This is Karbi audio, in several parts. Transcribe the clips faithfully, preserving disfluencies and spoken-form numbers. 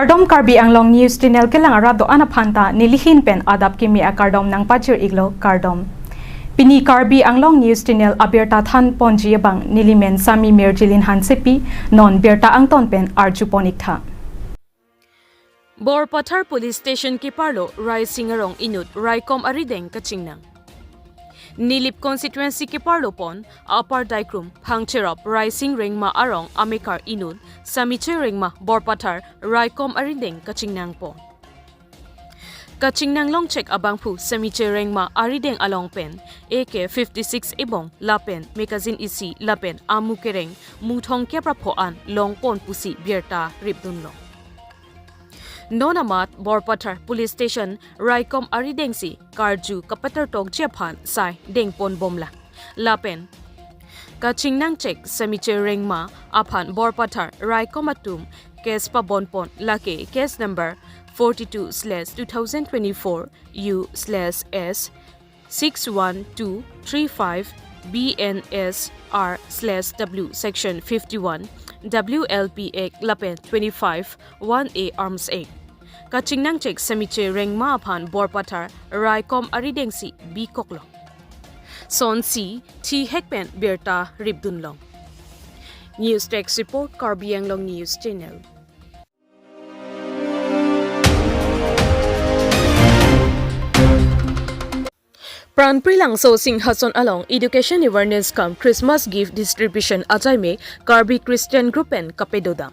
Kardom, Karbi Anglong News Channel kelang arat do-an aphan ta nelihin pen adap kimi akardom nangpajir iklo, kardom. Pini Karbi Anglong News Channel abirta than ponji abang nelimen Sami Mirjilin Hansepi, non birta angton pen arju pon iktha. Borpathar Police Station keparlo Raising Arong inut raikom arideng kachingnang. Nilip constituency keparlo pon Upper Daikrum Phangcherop Raising Rengma arong amekar inut Samiche Rengma Borpathar raikom arideng kachingnang pon. Kachingnang longchek abangphu Samiche Rengma arideng along pen A K fifty-six ebong lapen magazine isi lapen amu kereng muthong keprapho an long pon pusi birta ripdunlo. Non amat Borpathar Police Station raikom arideng si karju kapatar tokji aphan sai deng pon bomlang. Lapen kachingnangchek Samiche Rengma aphan Borpathar raikom atum case pabon pon, lake case number forty-two slash two thousand twenty-four U slash S six one two three five B N S R slash W, section fifty-one W L P Act lapen twenty-five one A Arms Act. Kachingnangchek Samiche Rengma aphan Borpathar raikom arideng si bikoklo. Sonsi thihek pen birta ripdunlong. News Desk Report, Karbi Anglong News Channel. Pranpri Langso Singhason along Education Awareness cum Christmas Gift Distribution ajaimek Karbi Christian Group pen kapadodam.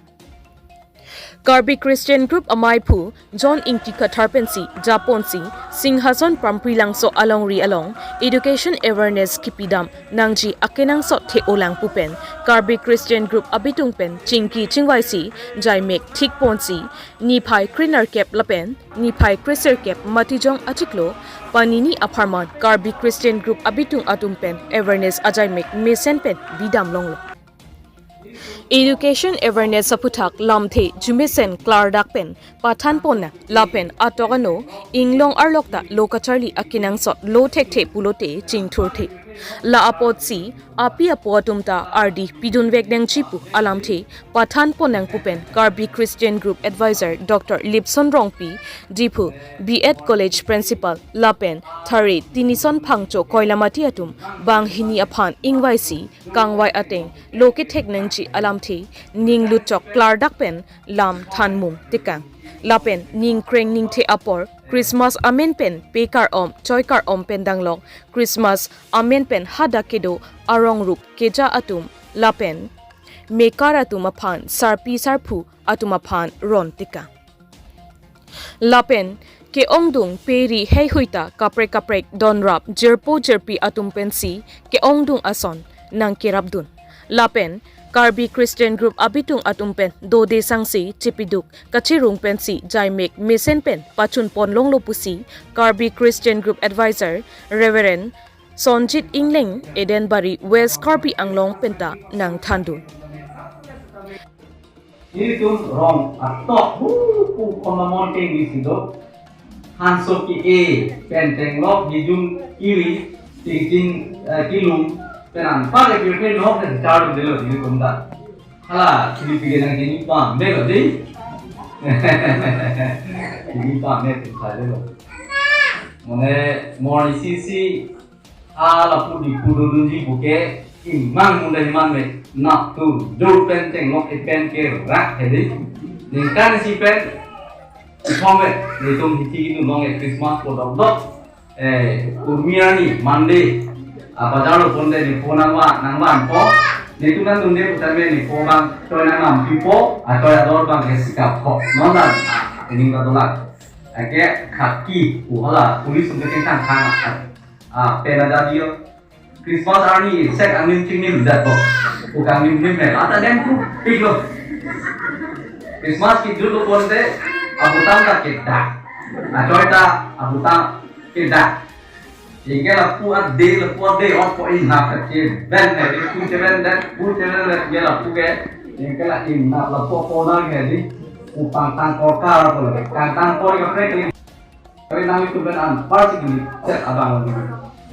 Karbi Christian Group amaiphu John Ingti Kathar pensi japonsi Singhason Pranpri Langso alongri along Education Awareness kipidam nangji akenangsot the-olang pu pen Karbi Christian Group abitung pen chingki chingvaisi jaimek thik ponsi niphai krenerkep lapen niphai kresirkep Matijong achiklo panini apharman Karbi Christian Group abitung atum pen awareness ajaimek mesen pen bidam longlo. Education awareness aphuthak lamthe jumesen klardak pen pathan ponnang lapen atok ano inglong arlok ta lo kacharli akenangsot lo thekthe pulote chingthurthe. La apotsi api apo atum ta ardi pidunvek nangji pu alamthe pathan ponnang pu pen Karbi Christian Group Advisor Doctor Lipson Rongpi, Diphu B Ed College Principal lapen Thare Tinison Phangcho Koilamati atum banghini aphan ingvaisi kangvai ateng lo kethek nangji alamthe ning lutchok klardak pen lam thanmung tekang. Lapen ningkreng ningthe apor Christmas amen pen pekar-om choikar-om pen danglok Christmas amen pen hadak kedo arong rup keja atum lapen mekar atum aphan sarpi sarpo atum aphan ron tekang. Lapen ke-ongdung peri heihui ta kaprek kaprek donrap jirpo jirpi atum pensi ke-ongdung ason nangkerapdun. Lapen Karbi Christian Group abitung atum pen dode sangse chipiduk kachirung pensi jaimek mesen pen pachun pon longlo pusi Karbi Christian Group Advisor Reverend Sonjit Ingleng Edenbari West Karbi Anglong penta nangthandun. Ilitum rong atok hu pu khomamon kengri si do. Hanso ke-e pen tenglok hijum kiri tingting, eh, kilum pen anpar ke pirpir nok ke char delo ilitum ta. Hala kiri pige nang kini pam delo di. Kini pam ne tum sa delo. Mane morning sisi Ala pudi pudunji buke imang muda iman me nap tu dur pen tenglok e pen ke rak hedi. Ningkan si pen thome netum hiti gitu nong e Christmas ko dok dok. Eh, Urmi arni Monday. Apa jalo ponte ni phone nangva nangva po. Netum nang tunde putame ni po bang toy nang nam pipo atau ador bang ke sikap ko. Non dan ini ka dolak. Ake khaki uhala police untuk tentang khana. Ah, pena jadi yo. Christmas arni sek angin chingnim dat bo. Bukan angin nim ne. Ata dem ku pik lo. Christmas ki dulu ponte abutang ta kita. Achoy ta abutang kita. Jengke lapu ade lapu ade ot ko in hap ta che ben ne ku che ben dat ku che ben dat ye lapu ke. Jengke la in hap lapu pona ke di. Upang tang korkar ko le. Kang tang kor ka prek. Kami nang itu ben an parsi kini cek abang lagi.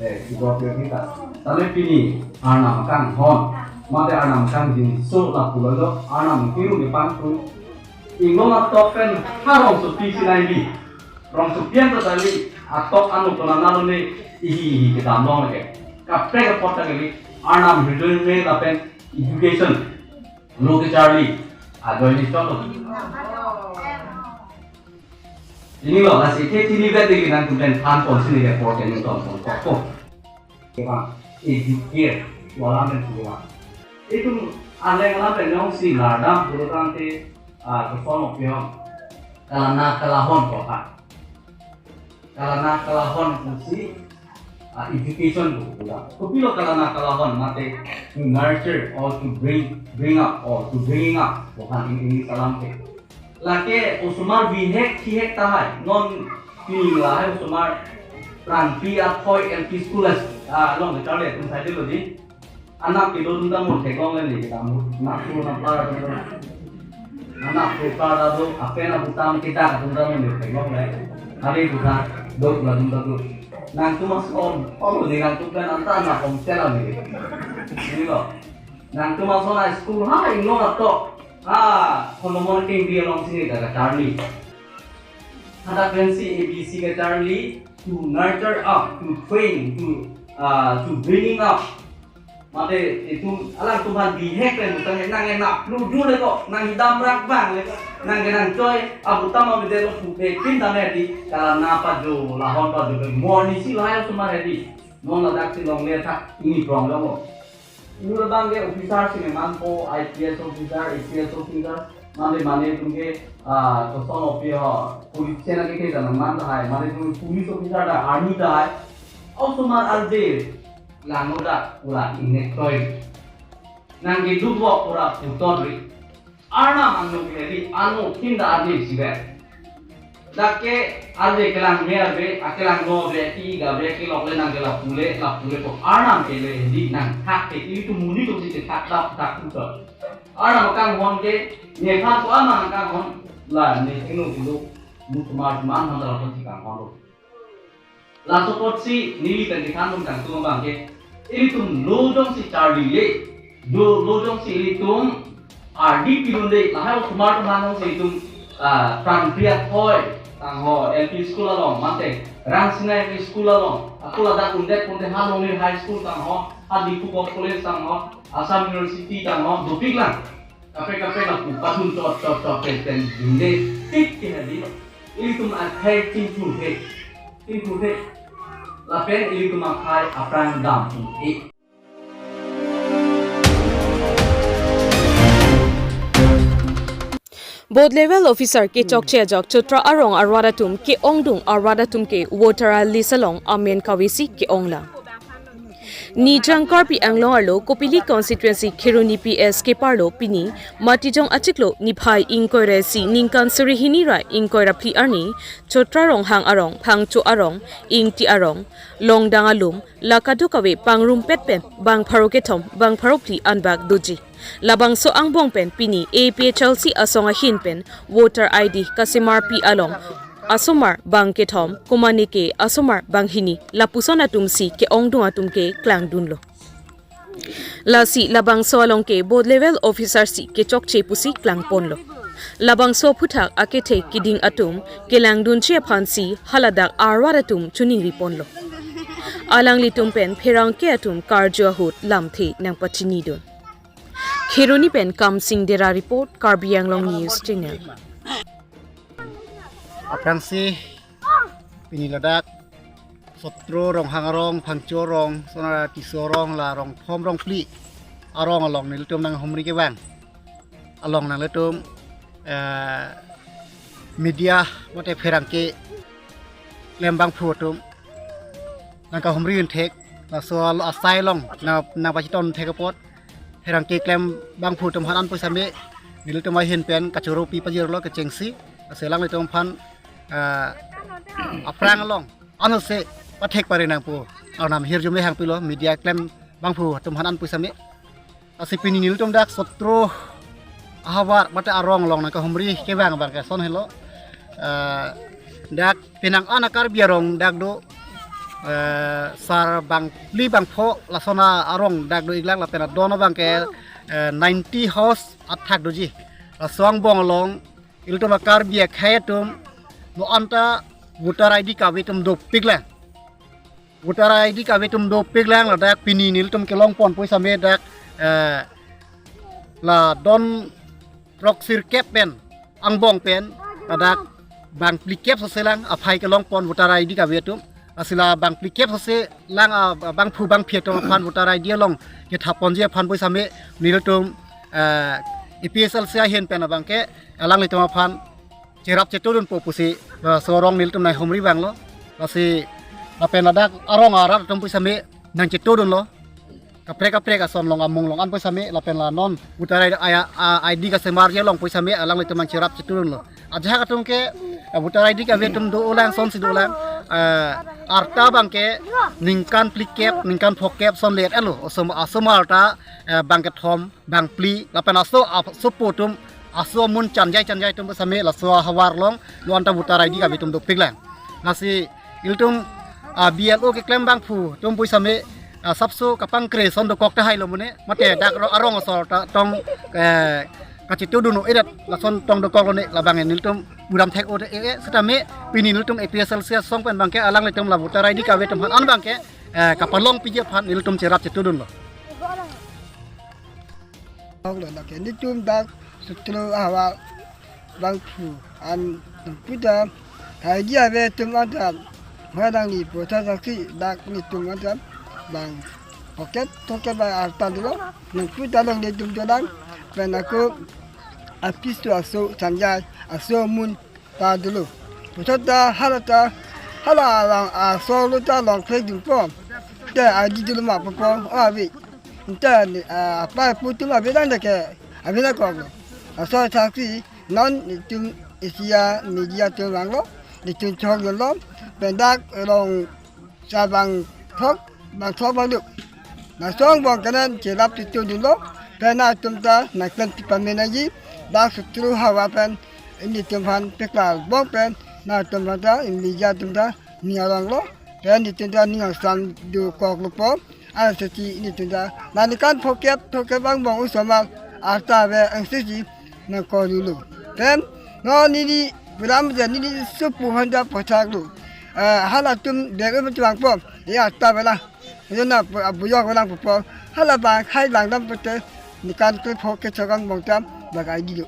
Eh, ibu aku kita. Tapi pini Arnam kang hon. Mate Arnam kang jin so lapu lolo Arnam kiru di pangku. Inglong atok pen ha rongsopi sinai bi. Rongsopi an ta tali atok anu kona nalo ne ihi ihi kedam long lake. Kaprek apot ta kali Arnam hidun me lapen education lo kecharli ajoine chot lo. Pini lo lasi the chini bet degi nangtum pen than pon sini ke por kening ton pon kok ko. Kevang, educate, walam pen kevang. Itum aleng alam pen jongsi lardam pulotangte, ah, koson opion. Kalana kalahon kopa. Kalana kalahon pusi, ah, education ko pulang. Kopilo kalana kalahon mate to nurture or to bring, bring up or to bringing up. Kohan in English alam ke. Lake osomar bihek thihek tahai. Non pini lahai osomar Prangpi Athoi L P School as, ah, along kecharli atum sai dilo di. Anak kedo atum ta mo theklong le ni kedam. Anak tu anak para atum ta. Anak tu para do, apen abutam kedak atum ta mo theklong le. Hari bukan dok la atum ta tu. Nangtum ason, oh, ni nangtum pen anta anak om sela ni. Ini lo. Nangtum ason a school ha inglong atok. Ah, Solomon Kengri along sini ta kecharli. Hadak pensi A B C kecharli to nurture up, to train, to, uh, to bringing up. Mate itum alangtum aphan bihek pen utang nang enak plu du le ko, nang hidam rak bang le ko, nang ke nang choi, abutam abide lo pu pe pin dam edi, kalana pajo, lahon pajo, morning si lahai osomar edi. Non ladak si longle thak, ini prong lo. Inut abang ke officer si ne manpo, I P S officer, A P S officer, mane mane atum ke, ah, koson opi ho, police chena ke ke jana man lahai, mane atum police officer da, army da hai. Osomar arje, langno da, pura ingnek toi. Nang ke duk wok pura putor ri. Arnam angno ke di, ano kinda arje siber. Dak ke arje kelang me arve, akelang no ve, ti ga ve, kelok le nang ke lapu le, lapu le ko Arnam ke le di nang thak ke, ilitum monit atum si ke thak dap thak uta. Arnam akanghon ke, nephan ko Arnam akanghon, la ne thengno kulo, mu kumar kuman hon dala pon si kanghon lo. Laso apotsi neli pen kethan dun kangtung abang ke, ilitum lo jongsi charlile, lo, lo jongsi ilitum ardi pidunde, lahai osomar atum anong si itum, ah, Prangpi Athoi tangho, L P school along, mate Rangsina L P school along, ako ladak undet punte Halongli High School tangho, ha Diphu College tangho, Assam University tangho, dopik lang. Kaprek kaprek lapu padun chot chot chot pen pen dunde tik ke hadi. Ilitum akhai chingthur the. Chingthur the. Lapen ilitum akhai aphrang dam pu e. Booth level officer kechokche ajok Chotro arong arat atum ke-ongdung arat atum ke voter list along amen kavesi ke-onglang. Nijang Karbi Anglong arlo Kopili constituency Kheroni P S keparlo pini Matijong achiklo niphai ingkoi ra isi ningkan suri hini ra ingkoi ra phli arni Chotro Ronghang arong, Phangcho arong, Ingti arong, Longdang alum, la kadokave pangrumpet pen bang pharo kethom, bang pharo phli anbak doji. Labangso angbong pen pini A P H L C asong ahin pen voter I D kasemarpi along asomar bang kethom, komatne ke asomar bang hini, lapuson atum si ke-ongdung atum ke klangdunlo. Lasi labangso along ke booth level officer si kechokche pusi klangponlo. Labangso aphuthak akethe kiding atum kelangdunji aphansi haladak arat atum chiningriponlo. Alanglitum pen pherangke atum karju ahut lamthe nangpachinidun. Kheroni pen Kamsing Dera report, Karbi Anglong News Channel. Aphrangsi pini ladak Chotro Ronghang arong, Phangcho arong, sonara Tisso arong, la rong thom rong phli arong along nelitum nanghumri kevang. Along nanglitum, eh, media mate pherangke klem bangphu atum nangkahumri un thek, laso alo asai along na, nangpachiton thek apot pherangke klem bangphu atum aphan an pusitame nelitum ahin pen kachoro pi pajirlo kechengsi, lasi alanglitum aphan, ah, aphrang along anose pathek pare nangpo, Arnam hirjume hangpilo media klem bangphu atum aphan an pusitame. Lasi pini nelitum dak Chotro ahavar mate arong along nangkahumri kevang abang ke ason helo. Eh, dak penang an a-Karbi arong dak do, eh, sar bang phli bang pho lason arong dak do-iklang lapen adon abang ke, eh, ninety house athak doji. Laso angbong along ilitum a-Karbi akhei atum, no anta voter I D kave atum dopiklang. Voter I D kave atum dopiklang, ladak pini nelitum kelongpon pu same dak, eh, la don throksirkep pen angbong pen, ladak bang phlikep sose lang aphai kelongpon voter I D kave atum. Lasi la bang phlikep sose lang, ah, bangphu bangphi atum aphan voter I D along kethapponji aphan pu same nelitum, eh, A P H L C ahin pen abangke alanglitum aphan cherap chetudunpo pusi, eh, laso arong nelitum nanghumri abang lo. Lasi lapen ladak arong arat atum pu same nangchetudunlo. Kaprek kaprek ason along amung along an pu same lapen la non voter I D, I, I, I D kasemarji along pu same alanglitum nangcherap chetudunlo. Ajahak atum ke, eh, voter I D kave atum dolang, sonsi dolang, eh, arta abangke ningkan phlikep, ningkan phokep ason le-etlo. Aso, aso arta, eh, bang kethom, bang phli, lapen aso, aso po atum, aso amun chanjai chanjai atum pu same laso ahavar along, no anta voter I D kave atum dopiklang. Lasi ilitum, ah, B L O keklem bangphu atum pu same, ah, sapso kapangkre ason dokok tahai lo mane, mate dak ro-, arong asor ta tong, eh, kachetudun-o-edet lason tong dokok lone, labang nelitum buram thek-o-e, eh, setame pini nelitum A P H L C asong pen abangke alanglitum la voter I D kave atum aphan an abangke, eh, kapalongpiji aphan nelitum cherap chetudunlo. Hok lo lake nelitum dak sutro ahavar bangphu an puta, hai dia ave atum anta, hai dang ni puta saksi dak nelitum anta bang pocket pocket bang arta dolo, nang puta long nelitum dolang, pen ako apis tu aso chanjai, aso amun ta dolo. Puthot ta hala ta, hala alang asor lo ta long phlek dun po. Te I D dolo ma po po, o ave. Te ni, ah, apa pu atum ave dang dake, ave na kok lo. Asor saksi, non nelitum Asia media atum vanglo, nelitum choklo, pen dak rong sa bang thok, bang thok bang duk. Laso angbong kanan cherap chetudunlo, pen nangtum ta nangklem ti pamenaji, dak sutro ahavar pen, nelitum aphan peklar bong pen, nangtum aphan ta, media atum ta, ning arong lo, pen nelitum ta ning angsam dokok lo po, ansi nelitum ta, ningkan phokep, phokep angbong osomar, arta ave ansi nangkok dolo. Pen, no neli, puram je neli supu honda pothak lo. Eh, halatum dek em tuang po, ya ta bela. Yo na pu-, abuyok lang po po. Hala bang khai langdam pute, ningkan ke phokep chok angbong ta, bang I D lo.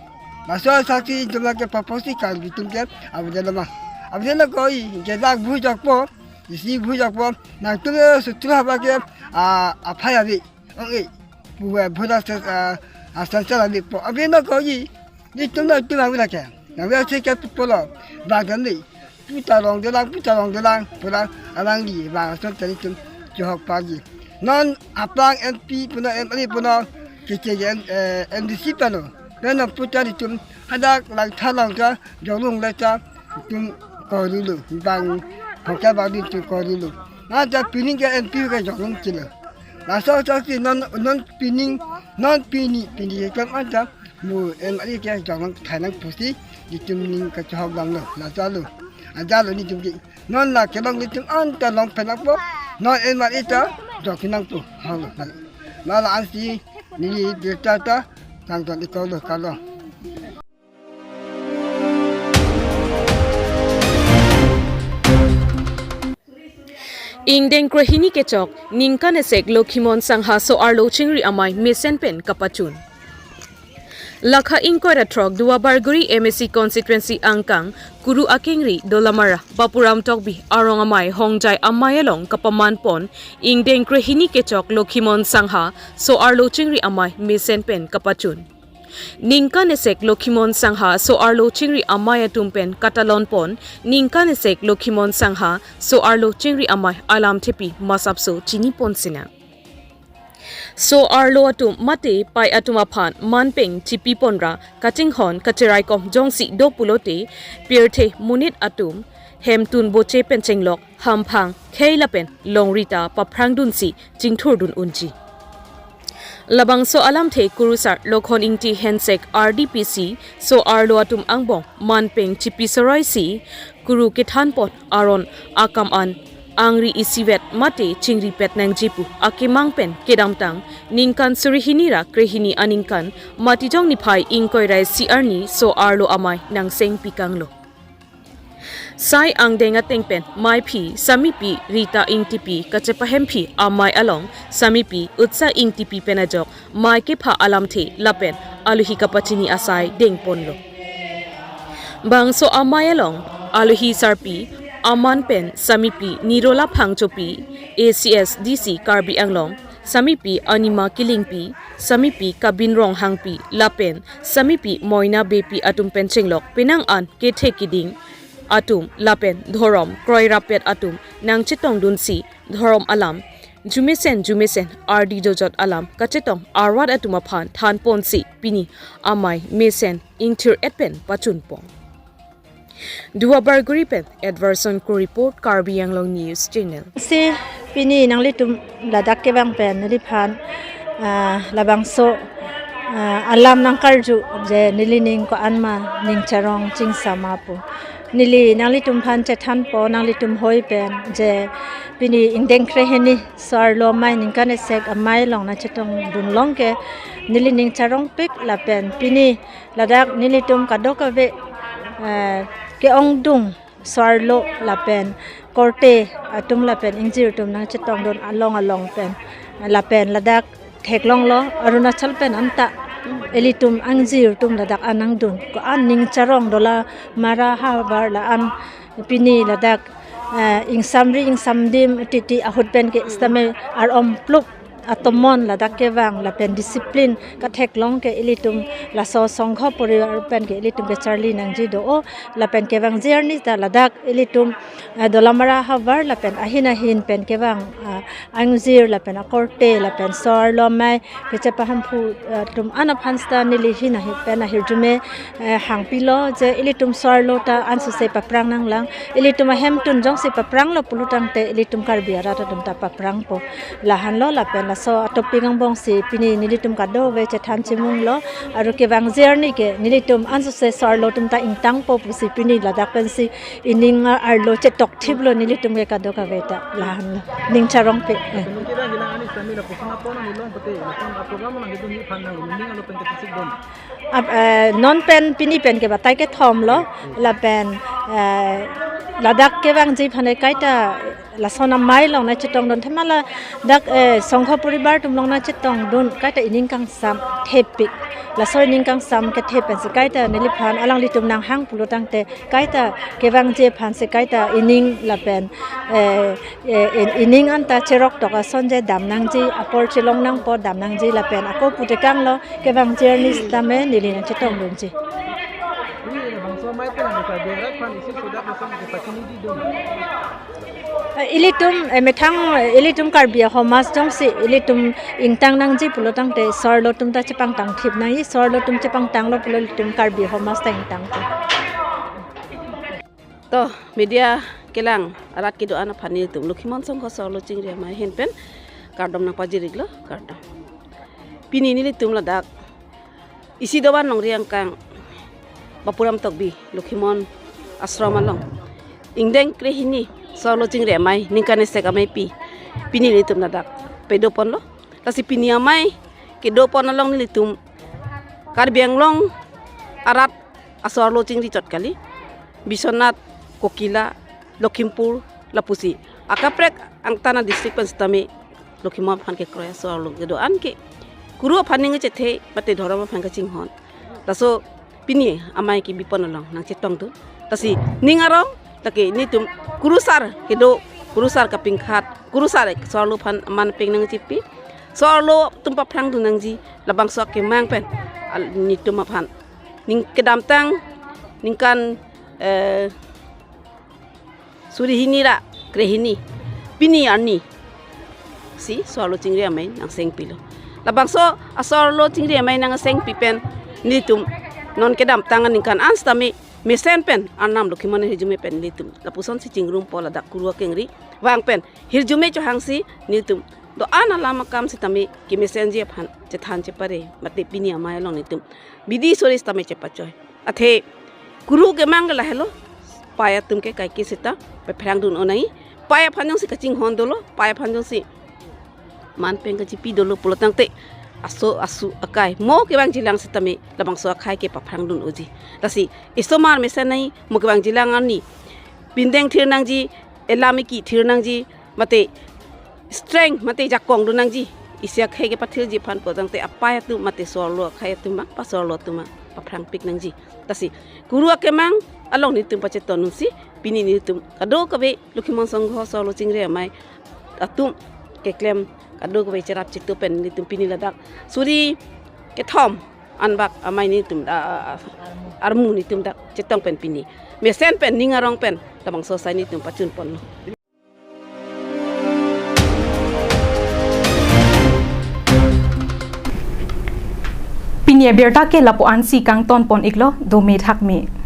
Laso saksi atum lake paposi kal bitum ke, ave dolo ma. Ave dolo ko-i, ke dak bujok po, isi bujok po, nangtum sutro ahavar ke, ah, aphai ave. Ong e, puwe bhoda se, ah, ah, sansal ave po. Ave no ko-i, nelitum nangtum ave lake. Nang ave se ke pupo lo, bang dam ni. Puta long dolang, puta long dolang, pulang alangli, bang ason tadi tum, johok pagi. Non aplang M P puno, M L A puno, kece M-, eh, M D C pano. Pen non puta nelitum, hadak lang tha long ta, jolung le ta, tum kok dolo, bang, hokya bang nelitum kok dolo. Nangta pining ke M P ke jolung chelo. Laso saksi non, non pining, non pini, pini ke kam anta, mo M L A ke jolung thai nang pusi, nelitum ning kachahok damlo, laso lo. Ajalo nelitum ke, non la kelong nelitum anta long pen nangpo, non M L A ta, jok nangpo, halo, halo. Lala ansi, neli dirta ta, tangton ikolo, kalo. Ingdeng krehini kechok, ningkan esek Lokhimon Sangha so-arlo chingri amei mesen pen kapachun. Lakha ingkoi ra throk Duarbagori M A C constituency angkang, Kuru akengri Dolamara, Bapuram Tokbi arong amei Hongjai amei along kapaman pon, ingdeng krehini kechok Lokhimon Sangha so-arlo chingri amei mesen pen kapachun. Ningkan esek Lokhimon Sangha so-arlo chingri amei atum pen katalon pon, ningkan esek Lokhimon Sangha so-arlo chingri amei alamthepi masapso chini pon sinang. So-arlo atum mate pei atum aphan manpeng chipi ponra kachinghon kacherai kom jongsi do pulote, pirthe monit atum hemtun boche pen chenglok, hamphang, khei lapen longri ta paphrang dunsi chingthur dun unji. Labangso alamthe kurusar Lokhon Ingti Hensek R D P C so-arlo atum angbong manpeng chipi soroisi, Kuru kethan pon aron akam an angri isivet mate chingripet nangji pu akemang pen kedamtang ningkan suri hini ra krehini aningkan Matijong niphai ingkoi ra isi arni so-arlo amei nangseng pikanglo. Sai angdeng ateng pen meiphi samipi Rita Ingtipi kachepahemphi amei along samipi Utsa Ingtipi pen ajok mei kepha alamthe lapen alohi kapachini asai dengponlo. Bangso amei along alohi sarpi aman pen samipi Nirola Phangchopi, A C S D C Karbi Anglong, samipi Anima Killingpi, samipi Kabin Ronghangpi lapen samipi Moina Beypi atum pen chenglok penang an kethe kiding atum lapen dhorom kroirapet atum nangchetongdunsi dhorom alam jumesen jumesen ardi jojot alam kachetong arwat atum aphan thanponsi pini amei mesen ingthir-et pen pachunpon. Duar Bagori pen Edverson Kro report, Karbi Anglong News Channel. Si pini nanglitum ladak kevang pen neliphan, ah, labangso, ah, alam nangkarju je nelining ko-an ma ning charong chingsam ma pu. Neli nanglitum aphan chethanpo nanglitum hoi pen je pini ingdeng krehini so-arlo amei ningkan isek amei along nangchetongdun long ke nelining charongpik lapen pini ladak nelitum kadokave, eh, ke-ongdung so-arlo lapen korte atum lapen ingjir atum nangchetongdun along along pen lapen ladak theklonglo Arunachal pen anta ilitum angjir atum ladak anangdun ko-an ning charong Dolamara havar la-an pini ladak, eh, ingsamri ingsamdim titi ahut pen ke sitame ar-om plup atomon ladak kevang lapen discipline katheklong ke ilitum laso songkho poribar pen ke ilitum kecharli nangji do-o lapen kevangji arni ta ladak ilitum, eh, Dolamara havar lapen ahin ahin pen kevang, ah, angjir lapen akorte lapen so-arlo amei kachepahemphu, eh, atum an aphan sita neli ahin ahin pen ahirjume, eh, hangpilo je ilitum so-arlo ta ansose paprang nanglang. Ilitum ahemtun jongsi papranglo pulotangte ilitum Karbi arat atum ta paprangpo. Lahenlo lapen laso atopic angbongsi pini nelitum kadokave chethan chimunglo. Aru kevangji arni ke nelitum ansose so-arlo atum ta ingtangpo pusi pini ladak pensi ining arlo chetokthiplo nelitum ke kadokave ta lahenlo. Ning charongpik. Eh. Ap-, eh, non pen pini pen ke batai kethomlo lapen, eh, ladak kevangji aphan kaita lason amei along nangchetongdun thema ladak, eh, songkho poribar atum along nangchetongdun kaita ining kangsam thepik. Laso ining kangsam kethe pensi kaita neliphan alanglitum nanghang pulotangte kaita kevangji aphansi kaita ining lapen, eh, eh, in-, ining anta cherok tok ason je dam nangji, apor chelong nangpo dam nangji lapen ako putekanglo kevangji arni sitame neli nangchetongdunji. Eh, ilitum, eh, methang, eh, ilitum Karbi ahomas jongsi ilitum ingtang nangji pulotangte so-arlo atum ta chepangtangthip nangji, so-arlo atum chepangtanglo pulo ilitum Karbi ahomas ta ingtangpo. To, media kelang arat kedo-an aphan nelitum Lokhimon Songkho so-arlo chingri amei ahin pen kardom nangpajiriklo, kardom. Pini nelitum ladak isi dovan longri angkang Bapuram Tokbi Lokhimon Ashram along ingdeng krehini so-arlo chingri amei ningkan isek ameipi pini nelitum ladak padoponlo. Lasi pini amei kedopon along nelitum Karbi Anglong arat aso-arlo chingri chot kali. Biswanath, Kokila, Lakhimpur lapusi akaprek angtan adistrict pen sitame Lokhimon aphan kekroi aso-arlo kedo-an ke kuru aphan ning kachethe mate dhorom aphan kachinghon. Laso pini amei kebipon along nangchetongdun. Lasi ning arong lake nelitum kurusar kedo, kurusar kapingkhat, kurusar so-arlo aphan aman peng nangchipi. So-arlo atum paphrangdun nangji labangso akemang pen al-, nelitum aphan ning kedamtang ningkan, eh, suri hini ra krehini pini arni si so-arlo chingri amei nangsengpilo. Labangso aso-arlo chingri amei nangsengpi pen nelitum non kedamtang aningkan an sitame mesen pen Arnam Lokhimon ahirjume pen nelitum lapusonsi chingrumpo, ladak kuru akengri vang pen hirjume chohangsi nelitum do-an alam akam sitame kemesenji aphan chethan chepare mate pini amei along nelitum bidi suri sitame chepachoi. Athe kuru kemang ke lahelo, pei atum ke kaike sita paphrangdun onai. Pei aphan jongsi kachinghon dolo, pei aphan jongsi man pen kachipi dolo pulo tangte, aso asu akai mo kevangjilang sitame labangso akhei ke paphrang dun unji. Lasi isomar mesen nangji, mo kevangjilang arni pindeng thir nangji, elam eki thir nangji, mate strength mate jakong dun nangji. Isi akhei kepathirji aphan pulo tangte apei atum mate sorlo akhei atum ma, pasarlo atum ma paphrangpik nangji. Lasi kuru akemang along nelitum pacheton unsi pini nelitum kadokave Lokhimon Sangho sorlo chingri amei atum keklem kadokave cherap chitu pen nelitum pini ladak suri kethom anbak amei nelitum, ah, ah, ah, armu nelitum dak chetong pen pini mesen pen ning arong pen labangso asai nelitum pachun ponlo. Pini abirta ke lapu-ansi kangton pon iklo, dome thakme.